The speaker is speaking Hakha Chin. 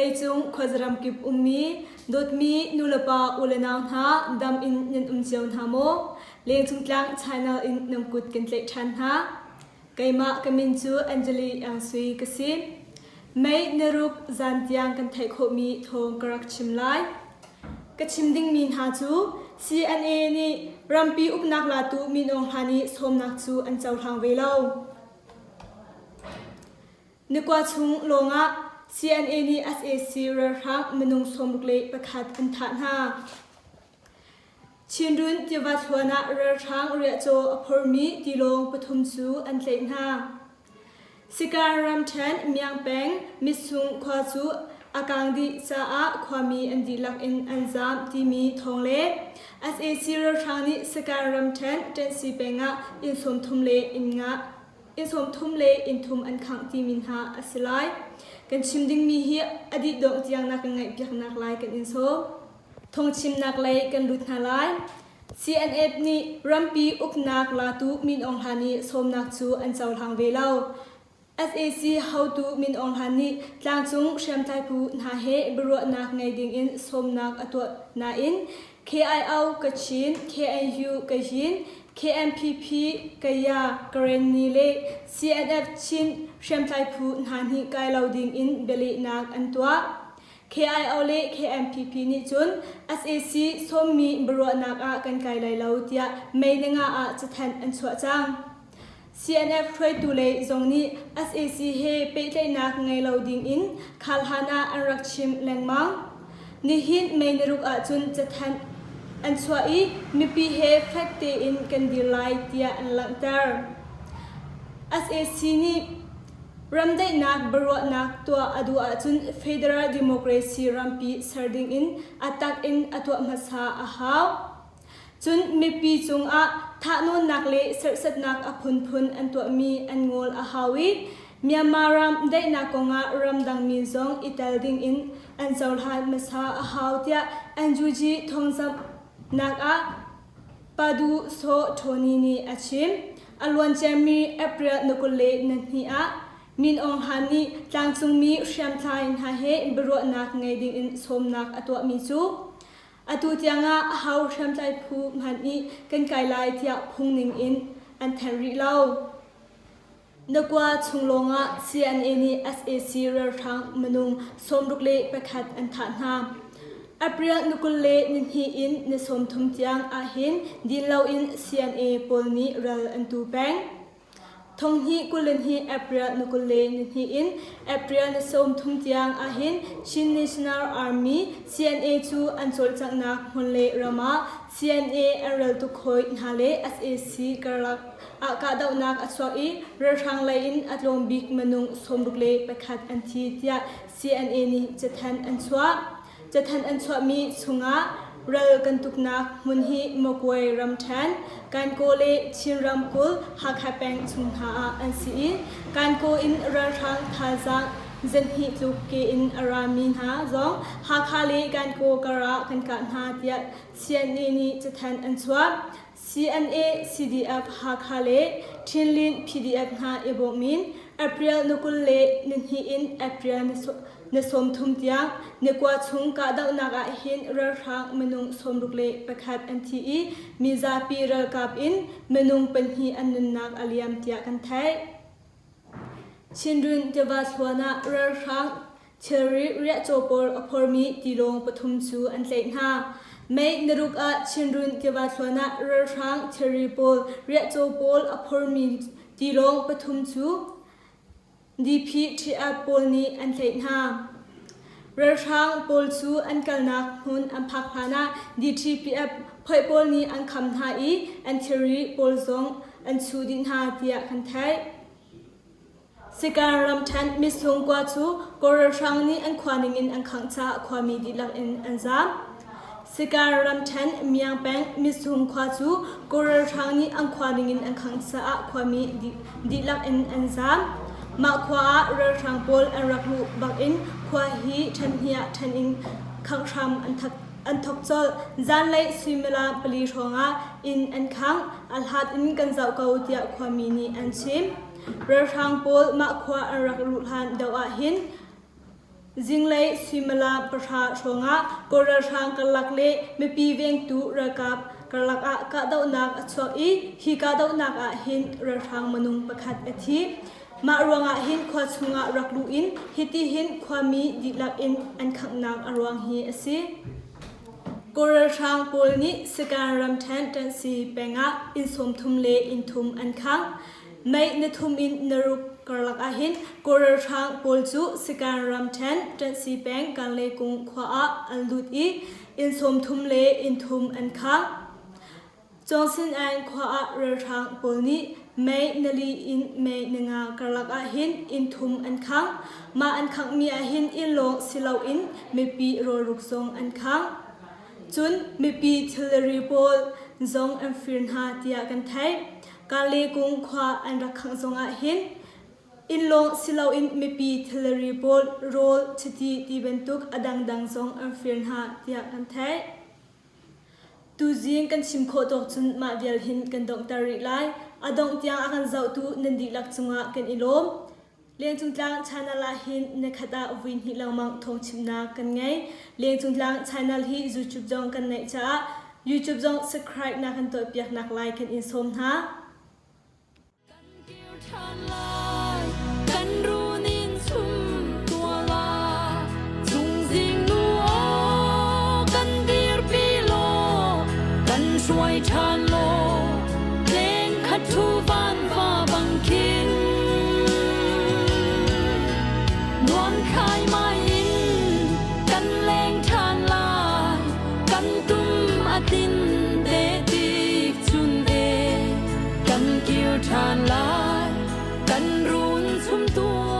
Vawleicung khuazaram kip ummi dawtmi nulepa ulenau hna dam in nan um cio hna maw? Lengcung tlang channel in nan kut kan tlaih ṭhan hna. Keimah ka min cu Anjali Iang Sui ka si. Mei naruk zan tiang kan theih khawhmi thawng ka rak chim lai. Ka chim dingmi hna cu CNA nih rampi uknak latu Min Aung Hlaing nih sawmnak cu an cohlang ve lo. Nikua chung lawngah CNA nih sac ralhrang minung 61 an thah hna. Chinrun tiva thluan ah ralhrang riahcaw a phormi tilawng pathum cu an tlaih hna. Sikan ramṭhen Miang peng Mitsung khua cu a kaang dih caah khuami an dihlak in an zaam timi thawng le sac ralhrang nih Sikan ramṭhen Ṭensi peng ah inn 30 le inn nga inn 30 le inn thum an khangh timi hna a si lai. Kan chim dingmi hi a dih dongh tiang na kan ngaihpiaknak lai kan in sawm. Phungchimnak lei kan lut hna lai. CNF nih rampi uknak latu Min Aung Hlaing nih sawmnak cu an cohlang ve lo. Sac hotu Min Aung Hlaing nih tlangcung hriamtlai phu hna he biaruahnak ngei dingin sawmnak a tuah nain KIO Kachin, KNU Kayin, KNPP Kaya, Karenni le CNF Chin hriamtlai phu hna nih kai lo dingin bialehnak an tuah. KIO le KNPP nih cun sac sawmmi biaruahnak ah kan kai lai lo tiah May ninga ah cathanh an chuah cang. CNF hruaitu lei zong nih sac he pehtlaihnak ngei lo ding in kharhlan ah an rak chim lengmang. Nihin May niruk ahcun cathanh an chuah i mipi he fek tein kan dir lai tiah an langhter. Sac nih Ramdaihnak biaruahnak tuah a duh ahcun federal democracy rampi ser dingin a tak in a tuah hmasa a hau. Cun mipi cungah thahnawnnak le serhsatnak a phunphun an tuahmi an ngawl a hau i Myanmar ram daihnak kongah ramdangmi zong i tel dingin an cohlan hmasa a hau tiah NUG thawngzamhnak ah Padu Saw Tony nih a chim. A luanciami April na 22 ah Min Aung Hlaing nih tlangcungmi hriamtlai hna he biaruahnak ngei dingin sawmnak a tuahmi cu atu tiangah aho hriamtlai phu hmanh nih kan kai lai tiah phung ningin an thanh rih lo. Nakua chung lawngah CNA nih sac ralhrang minung 61 an thah hna. April ni 22 in ni 30 tiang ahhin din loin CNA pawl nih ral an tu peng. Thonghnih 22 April ni 22 in April ni 30 tiang ahhin Chin National Army CNA cu an cawlcanghnak hmun le ram ah CNA an ral tuk hawi hna le sac karlak ah kahdohnak a chuak i ralhrang lei in a tlawm bik minung 61 an thi tiah CNA nih cathanh an chuah. Cathanh an chuahmi chungah ral kan tuknak hmun hi Magway ramṭhen, Kankaw le Chin ramkulh Hakha peng chung hna ah an si i Kankaw in ralhrang thazaang zanhnih tluk ke in a rami hna zong Hakha le Kankaw kar ah kan kah hna tiah CNA nih cathanh an chuah. CNA, CDF Hakha le Ṭhinlin PDF hna i bawm in April ni 22 in April ni 30 tiang nikua chung kahdohnak ah hin ralhrang minung 61 an thi i mizapi ralkap in minung pahnih an nunnak a liam tiah kan theih. Chinrun tiva thluan ah ralhrang thilri riahcaw pawl a phormi tilawng pathum cu an tlaih hna. May niruk ah Chinrun tiva thluan ah ralhrang thilri pawl riahcaw pawl a phormi tilawng pathum cu DPTF pawl nih an tlaih hna. Ralhrang pawl cu an kalnak hmun an phak hlan ah DTPF phoih pawl nih an kham hna i an thilri pawl zong an chuh dih hna tiah kan theih. Sikan ramṭhen misung kua cu Kawl ralhrang nih an khua ningin an khangh caah khuami dihlak in an zaam. Sikan ramṭhen Miang peng misung khua cu Kawl ralhrang nih an khua ningin an khangh caah khuami dihlak in an zaam. Mah khua ah ralhrang pawl an rak luh bakin khua hi ṭhen hnih ah ṭhen in khangh hram an an thawk colh. Zanlei suimilam pali hrawngah inn an khangh. A hlat in kan zoh ko tiah khuami nih an chim. Ralhrang pawl mah khua an rak luh hlan deuh ahhin. Zinglei suimilam pahra hrawngah Kawl ralhrang karlak le mipi vengtu ralkap karlak ah kahdohnak a chuak i hi kahdohnak ah hin ralhrang minung pakhat a thi. Mah ruangah hin khua chungah rak luh in hitihin khuami dihlak in an khanghnak a ruang hi a si. Kawl ralhrang pawl nih Sagaing ramṭhen Ṭansi peng ah inn 30 le inn thum an khangh. May ni thum in ni ruk karlak ahhin Kawl ralhrang pawl cu Sagaing ramṭhen Ṭansi peng Kanglekung khua ah an lut i inn 30 le inn thum an khangh. Cawngsin-ain khua ah ralhrang pawl nih May nili in May ninga karlak ahhin inn thum an khangh. Mah an khanghmi ahhin inn lawng si loin mipi rawlruk zong an khangh. Cun mipi thilri pawl zong an fir hna tiah kan theih. Kalekung khua an rak khangh zong ahhin inn lawng si loin mipi thilri pawl rawl, chiti ti bantuk a dangdang zong an fir hna tiah kan theih. Tuzing kan chim khawh tawk cun mah vial hin kan donghter rih lai. A dongh tiang a kan zohtu nan dihlak cungah kan i lawm. Lengcungtlang channel ah hin nikhat ah vui hnih lengmang thawngchimnak kan ngei. Lengcungtlang channel hi YouTube zong kan neih caah YouTube zong subscribe na kan tuahpiak nak lai kan in sawm hna. Kan kir ṭhan lai, kan runin chum tua la. Chungzing nu aw, kan dirpi law, kan hruai ṭhan law, leng khat thu van va bang khin. Nuam khai mai in kan leng ṭhan lai, kan tum a tin te tik chun e. Kan kir ṭhan lai, kan run chum tua.